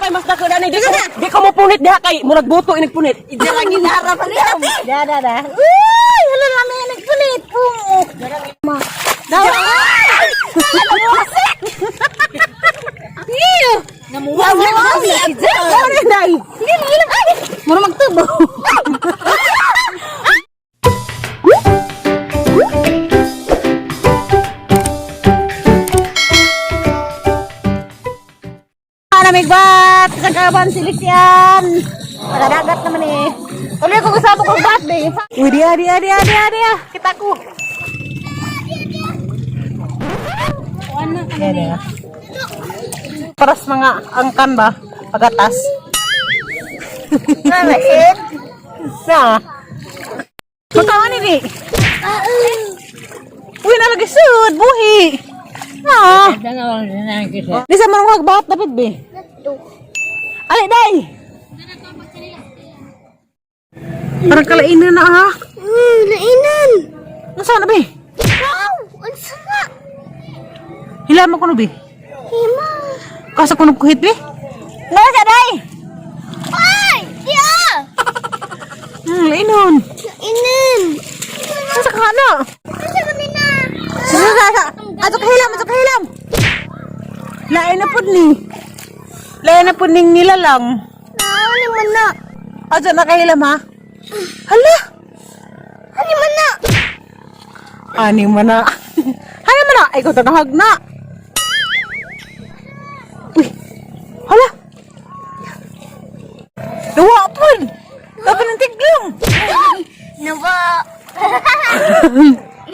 Ay, mas dako na ni di ko mo punit diha kay murag buto inig punit. Ija lang ginara pa niya. Da da da. Uy, hala lami nagpunit. Oo. Ma. Da. Iyo. Namuwa mo. Dai. Mura magtubo. Namigbat! Sa kaban silisyan! Nakadagat naman eh. Ulit ko kasama kong bat eh. Uy, dia, dia, dia, dia, dia. Kita ko. Dia, dia. Paras mga angkan ba? Pagatas. Na. Magkawa ni di. Uy, nalagi sud, buhi. Na. Di sa manong hagbat dapat be. Ay, day. Parang kalainan na ah. Lainan. Nasaan na be? Wow, ang sarap. Hila mo kuno be. Hima. Kasa kuno kuhit be. Nasa day. Ay, diya. Lainon. Lainan. Nasa ka na? Asa kami na? Sa sa sa. Ato kahilam, ato kahilam. Lain na pud ni. Lain na pud ning nilalang. Ano man na? Ato na kahilam ha. Hala. Ano man na? Ani man na. Hani man na. Ay ko tanahag na. Uy. Hala. Duwa pud. Dapat ng tiglong. Nawa.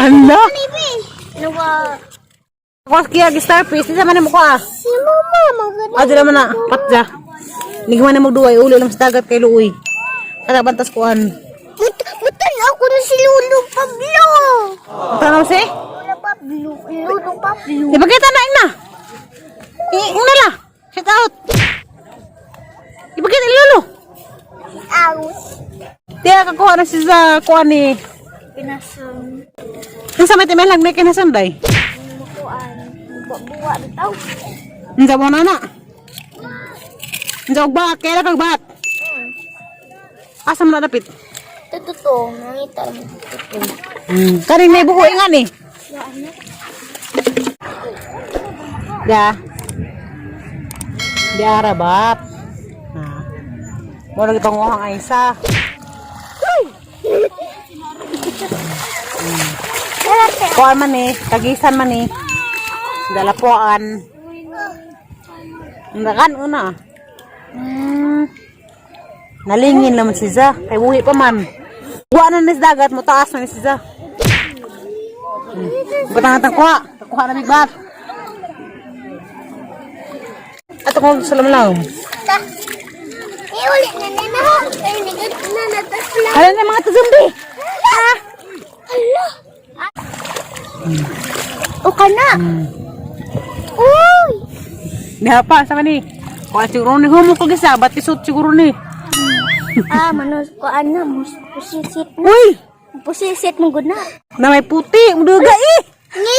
Hala. Baby. Nawa. Ako kaya starfish, di man mo ko ah. Si mama maganda. Ato naman na, patja. Nigma na magduway, ulo lang sa dagat kay Luoy. Kada bantas kuan. Butan ako na si Lolo Pablo. Tanaw si? Lolo Pablo. Lolo Pablo. Ipakita na ingna. Ingna la. Shout out. Ipakita ni Lolo. Out. Tiya kakuha na siya sa kuan ni. Pinasang. Ang sa may timay lang may kinasanday. Makuan. Buwa bitaw. Unsa mo na na? Unsa og bat? Kaya kag bat? Asa mo na dapit? Totoo, nangita mo. Totoo. Kaning may buho ingan ni. Da. Di arabat. Nah. Mo lagi panguhang ay isa. Kuan man eh, tagisan man eh. Dalapuan. Nakan una. Nalingin naman si Za. Kay buhi pa man. Kuha na ni sa dagat mo, taas na ni si Za. Batang atang kuha. Kuha na bigbat. Ato kung sa lamlam. Ta. Eh, ulit na na na. Ay, nagat na na. Tas lang. Hala na mga tazumbi. Ah! Hala! O ka na! Uy! Diha pa, sa ni. Kuha siguro ni humo ko gisa, ba't isot siguro ni. Ah, manos ko ana, mus pusisit na. Uy! Pusisit mo gud na. Na may puti, muduga eh.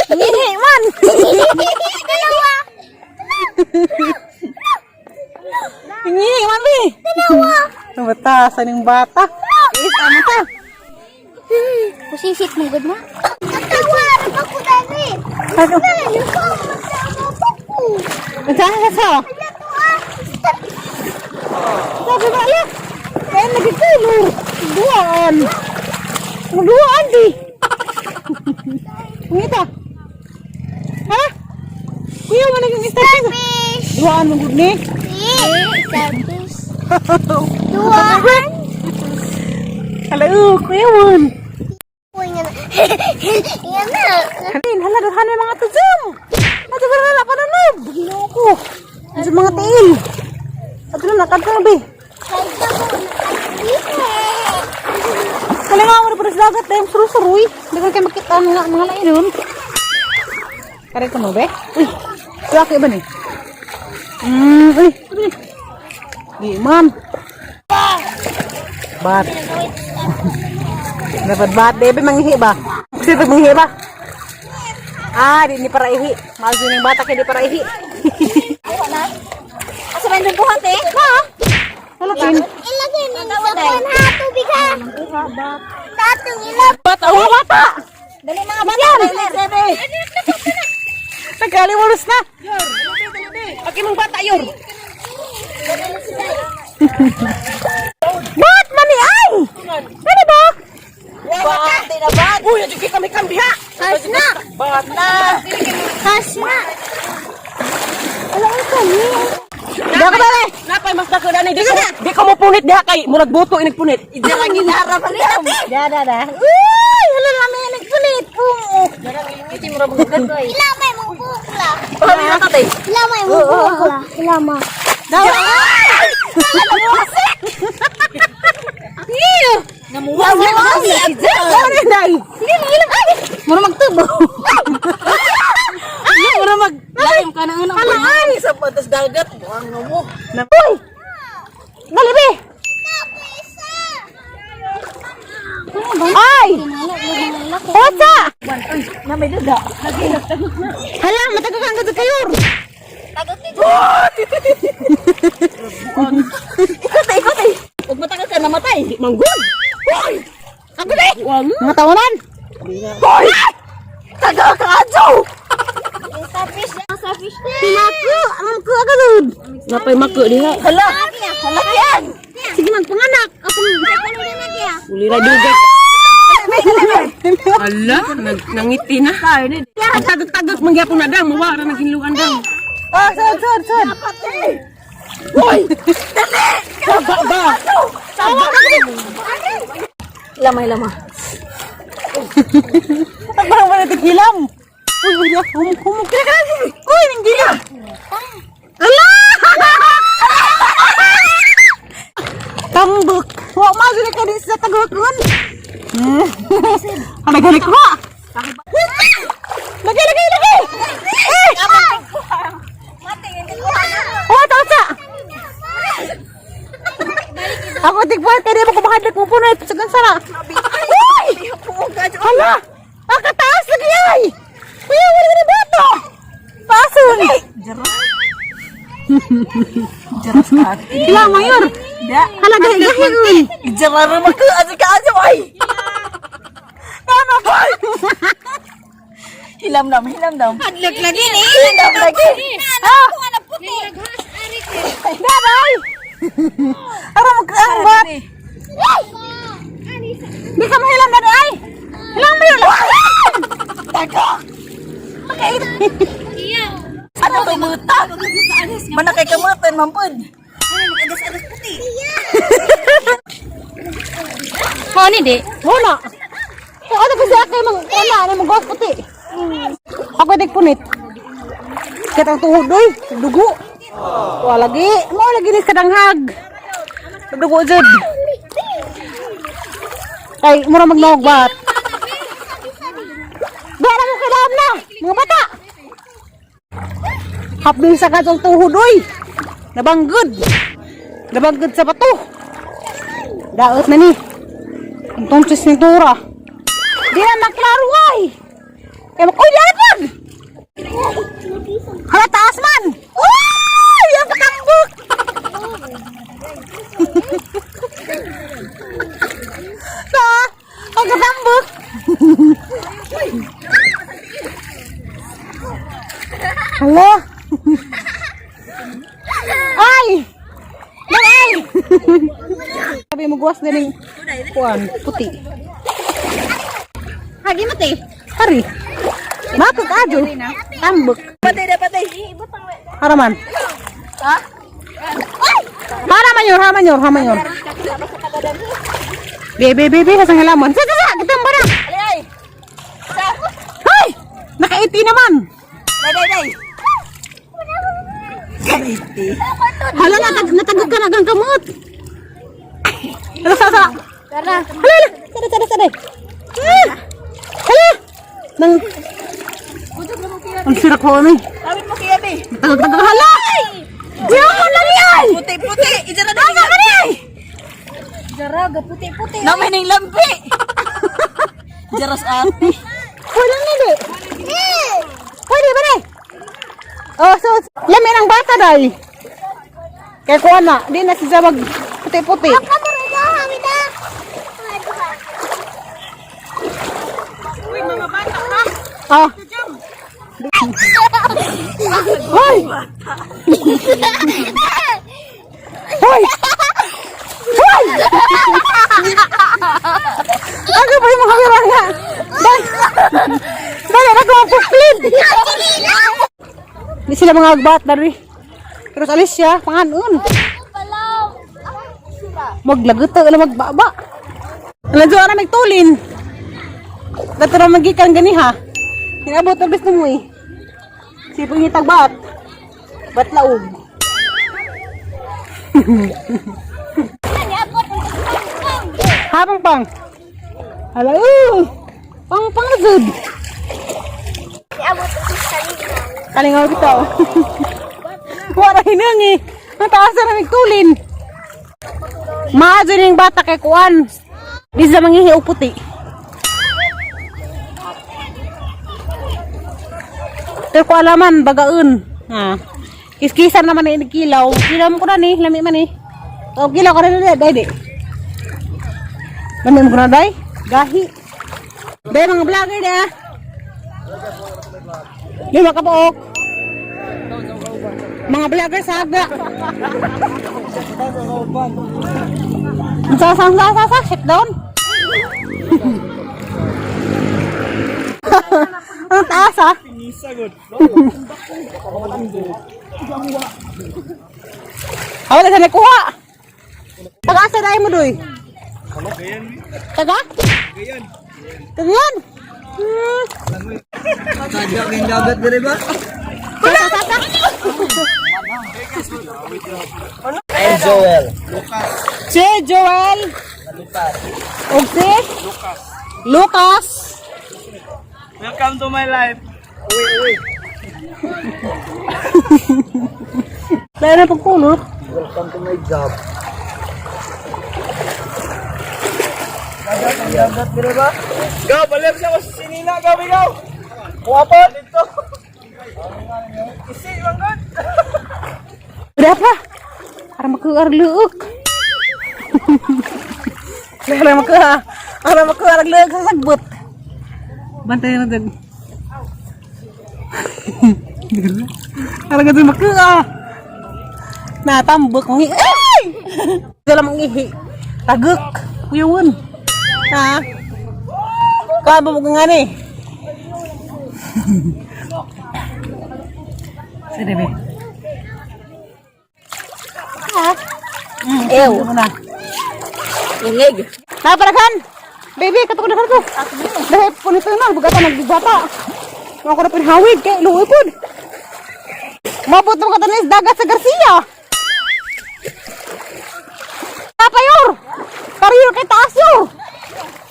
Ngihi man. Dalawa! Ngihi man bi. Dalawa! Bata, sa ning bata. Is amo ta. Pusisit mo gud na. Katawa, ako dani. Ano? Ano ko? Magtawa ko. Sa sa sa. Ala to ah. Sabi ba ala? Kaya nagkikulor. Duaan. Duaan di. Ngita. Ha? Kuya mo naging Starfish. Duaan mo gud ni. Eh, starfish. Duaan. Hello, kuya mon. Uy, nga na. Nga na. Halin, hala daghan na mga tuzum. Ato ba na pananob? Ginoo ko. Sa mga tiil. Ato na nakadto na be. Kanta mo. Kalinga mo na para sa dagat dahil suru-suroy. Hindi ko kayo makita ang mga lainon. Kare ko mo be? Uy, laki ba ni? Uy, ano ni? Di man. Bat. Dapat bat, bebe, manghihi ba? Kasi pag manghihi ba? Ah, di ni para ihi. Mazo yung bata kaya di para ihi. Asa ba Ginubuhat eh. Ha? Halatin. Ilagay na sa kuwan ha, tubig ha. Tatong ilap. Bata, oh, bata. Dali mga bata. Nagkalimulos na. Aki mong bata yor. Bat mani ay! Ano ba? Bata na bat. Uy, adyo kami kam diha. Kas na. Bat na. Kas na. Wala ang kami. Dako ba eh? Napay mas dako na ni di ko mo punit diha kay murag buto inig punit. Da da da. Uy, hala na may nagpunit. Oo. Ilamay mong bukla. Pamilya na tatay. Ilamay mong bukla. Ilama. Daw. Iyo. Namuwas. Ano day? Mura magtubo. Mura mag laim ka na ano. Hala ay. Sa patas dagat, buang mo. Uy. Dali be. Ay! Otsa! Hala, matagal kang gado kayo. Ikot ikot eh. Ug matagal ka namatay. Di manggol. Hoy! Ako be! Buang. Mga tawanan. Hoy! Taga ka adyo. Sa fish na. Mako, ang ko agad. Napay mako diha. Hala. Hala yan. Sige man, panganak. Ako. Uli ra dugat. Ala, nangiti na. Ang tagok-tagok mangyapon na dang, mawa ra naghinluan dang. Ah, sud, sud, sud. Hoy! Dali! Saba ba? Saba! Lamay, lamay. Ang parang wala tigilam. Uy, uy, uy, humuk, humuk. Kira, kira, uy, nanggila. Ala! Tambok. Wa ma jud ka di sa tagok ron. Ano gani ko? Lagi, lagi, lagi. Eh! Oh, tawsa. Ako tigbuhat kay di mo kumahadlok mo punit. Sagan sana. Uy! Hala! Ang kataas lagi ay! Uy, wala na bato! Pason! Jaras ka. Ila, mayor! Hala, gahi, gahi, uy! Jarara mo ka asa ka asa ay. Tama ba? Hilam nam, hilam nam. Hadlok lagi ni! Hilam lagi. Ah! Dabay! Ara magkaambat! Di ka mahilam na ay! Hilang mo yun! Taga. Ano kay muta? Manakay kamutan mampud. Mo ni di? Wala. Eh, ano kasi ako yung wala, ano mag puti. Ako dik punit. Katang tuhod oy, dugo. Wala lagi, mo lagi ni kadanghag. Dugo jud. Kay mura magnogbat. Dara mo kailangan na, mga bata. Hapdin sa katong tuhod oy. Nabanggod. Nabanggod sa bato. Daot na ni. Entonces ni Dora. Di na maklaro ay. Eh, uy, lalapag! Hala, taas man! Uy! Ang katambok! Ta, ang katambok! Hala! Ay! Ay! Sabi mo guwas din kuan puti. Hagi mo te. Hari. Bakit ajo? Tambok. Patay na patay. Haraman. Haraman yor, haraman yor, haraman yor. Be, be, be, be, kasang halaman. Sa, sa, sa, kitang bara. Ay ay. Hoy! Nakaiti naman. Day day day. Kaiti. Hala, natagog ka na gang kamot. Hala, sa, sa. Tara. Hala, hala. Sada, sada, sada. Ah! Hala! Nang... Ang sirak ko, ano eh. Awit mo kaya be. Tagog-tagog, hala! Diyan, lali ay! Puti puti. Ijara na. Tama ka ni! Jaraga puti-puti. Namay ning lampi. Jaras ate. Pwede na hindi. Pwede ba ni? Oh, so, lamin ang bata day. Kaya kuha na, di na siya mag puti-puti. Uy, mga bata ha. Ah. Hoy! Hoy! Hoy! Ano ba yung mga wira nga? Dali! Dali, nagmapuklid! Di sila mga agbat, dali. Pero sa Alicia, panganon. Maglagot, alam magbaba. Alam, na magtulin. Dato na magikan gani ha. Hinabot na bis na mo eh. Sipong ni tagbat. Bat laog. Habang pang. Hala, Pang pang na good. Kalingaw bitaw. Wala hinang eh. Ang taas na nagtulin. Maadyo ning bata kay kuan. Di sa mangihi og puti. Pero ko alaman, bagaun. Ha. Kiskisan naman na kilaw. Kilaw mo ko na ni, lami man eh. O, kilaw ko na na, day, di. Lami mo ko na, day. Gahi. Day, mga vlogger na. Lima ka pook. Mga vlogger sa aga. Sa, sa, sa, sa, sa, sit down. Ang taas ah. Ah, wala sa nakuha. Taga asa na mo doy? Taga? Kagayan. Hmm. Sadya kayong dagat dire ba? Sa, sa, sa. I'm Joel. Si Joel. Og si Lucas. Lucas. Welcome to my life. Uwi, uwi. Dahil na pagkulot. Welcome to my job. Dagat ang dagat dire ba? Go, balik siya ko sa sinina, go, go. Kuha pa dito. Isi, manggod. Berapa? Para makuar luuk. Para makuha. Para makuar luuk sa sagbot. Bantay na dun. Para ganun makuha. Natambok mong Ay! Dala mong ihi. Taguk. Kuyawon. Ha? Kaya ba mo nga ni? Sige, be. Ew. Na. Ingig. Napalagan! Baby, kato ko na ko. Dahil punito na, bugata nagbigata. Mga ko na pinhawig, kay luoy po. Mabot mo katanis dagat sa Garcia. Kapayor! Kariyo kay taas yor!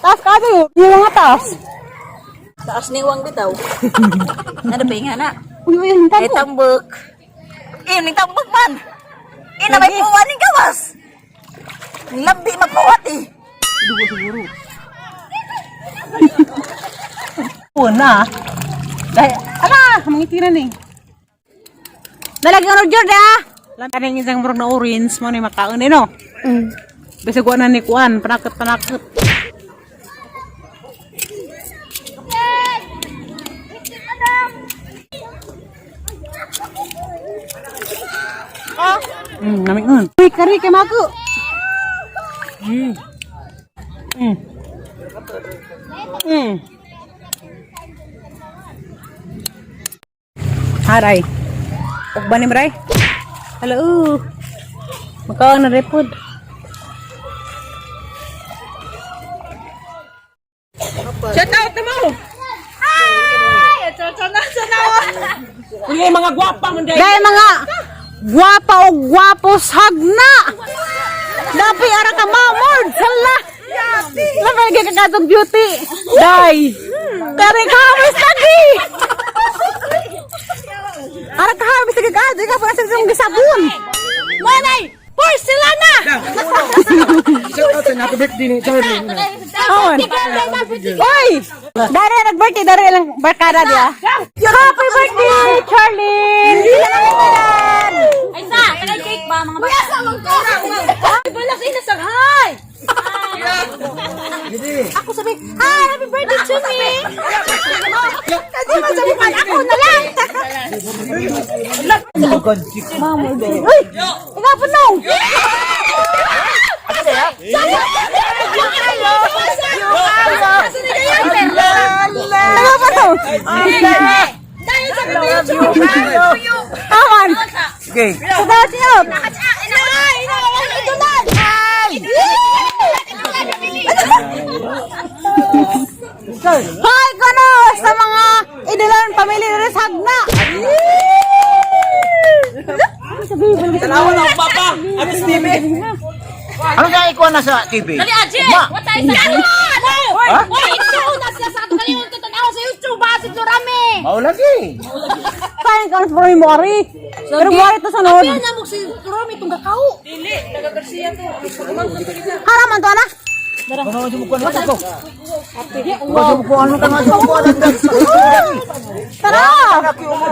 Taas ka yor. Yung mga taas. Taas ni Wang bitaw. Ano ba nga na? Uy, uy, hintay Eh, ko. tambok. Eh, ning tambok man. Eh, na may puwa ning gawas. Labi magpuwat eh. Una. Dahil, ala, mangiti na ni. Nalagyan ano, Jordan, ah! Kaning isang murag na orange mo ni makaon eh, no? Bisag wa na ni kuan, panakot panakot. Nami un. Uy, kari kay mako. Haray. Ug ba ni Maray? Hello. Makaon na repod. Shout out na mo! Hi! Uy, mga gwapa man dahil. Dahil mga gwapa o gwapo hagna. Dapat ara ka mamord sala. Lamay gyud ka katong beauty. Dai. Kare ka harvest lagi. Ara ka harvest lagi ka, di ka pa sa isang gisabon. Manay! Porcelana! Shout out sa happy birthday ni Charlie. Awan. Oy! Dari nag-birthday, dari lang barkada dia. Happy birthday, Charlene! Ay sa! Tagay cake! pa mga bata. Asa man ka? Balak ina sa hi. Ako sabi, hi, happy birthday to me. Hindi man sabi man, ako na lang. Uy! Ikaw po nung! Ikaw po nung! Aman! Okay. Sa daw siya! Hi kono sa mga Idilon family rin sa Hagna! Tanawa na akong papa. Ano si TV? Ano kaya ikuha na sa TV? Dali, Aje! What tayo sa ano? Hoy, ito na sila sa ato kalimut ka tanaw sa YouTube ba si Florame. Mao lagi. Sayang ka sa mo ari. Pero mo ari to sa nood. Kaya na mo si Florame itong kakao. Haraman to ana. Ano mo kuha na ko? Wow. Ano ka nga sa kuha na? Tara!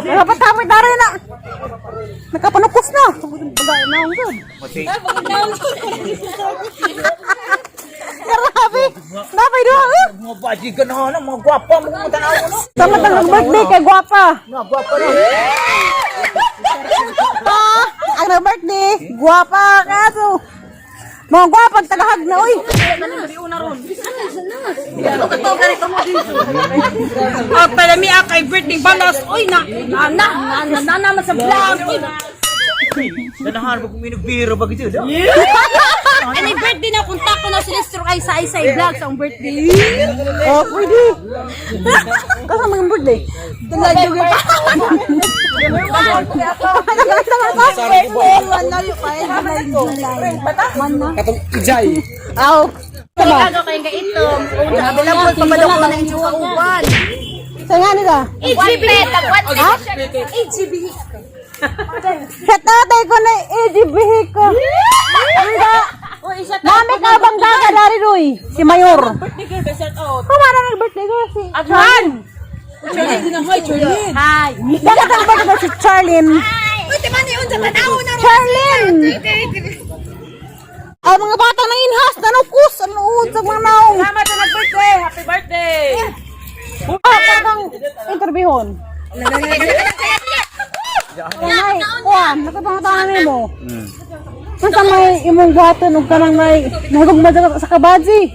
Dapat tapos dari na. Nakapanukos na. Bagay na ang good. Grabe. Dapat doon. Mga bajigan na na, mga gwapa mo mga tanaw no. Sama tang nag-birthday kay gwapa. Mga gwapa na. Ah, ang nag-birthday, gwapa kaso. Mga gwapa tagahag na oy. Ah, palami ah, kay birthday balas. Uy, na, na, na, na, na, na, na, sa vlog. Uy, Ganahan ba kung minubiro ba gito? Ani birthday na kontak ko na si Lester ay sa Isay vlog sa akong birthday. Oh, pwede. Kasi mga birthday. Katong ijay. Aw. Tama. Ano kayo nga ito? Una, papadok ko na inyong kauban. Sa nga nila. HGB. HGB. Sa tatay ko na AGB ko. Ang Mami ka bang gaga dari Roy? Si Mayor. Birthday girl, shout out. Kumana ng birthday ko si Adwan. Hi. Dapat ang birthday si Charlene. Uy, di man yun sa tanaw na. Charlene! Ang mga bata na inhas, nanukus, ang uod sa mga naong. Salamat na nag-birthday. Happy birthday. Ah, parang interviewon. Nay, kuan, nakapangatangan nimo. Unsa may imong buhaton ug kanang may nahigugma sa kabaji?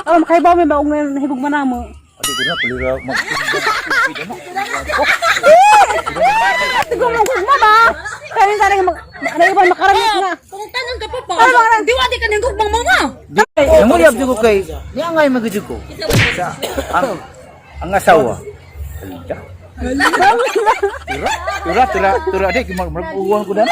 Aron makaibaw may baong nahigugma namo. Adi ko na kulira mag. Tigong mong gugma ba? Kaya minsan nang mag naiban makaramit na. Kung tanong ka pa pa. Ano ba Di wa di ka nang gugmang mama. Namuyab ko kay niya ngay magudyo ko. Sa ang asawa. Alda. Tura, tura, tura, tura, di, mag-uwan ko na.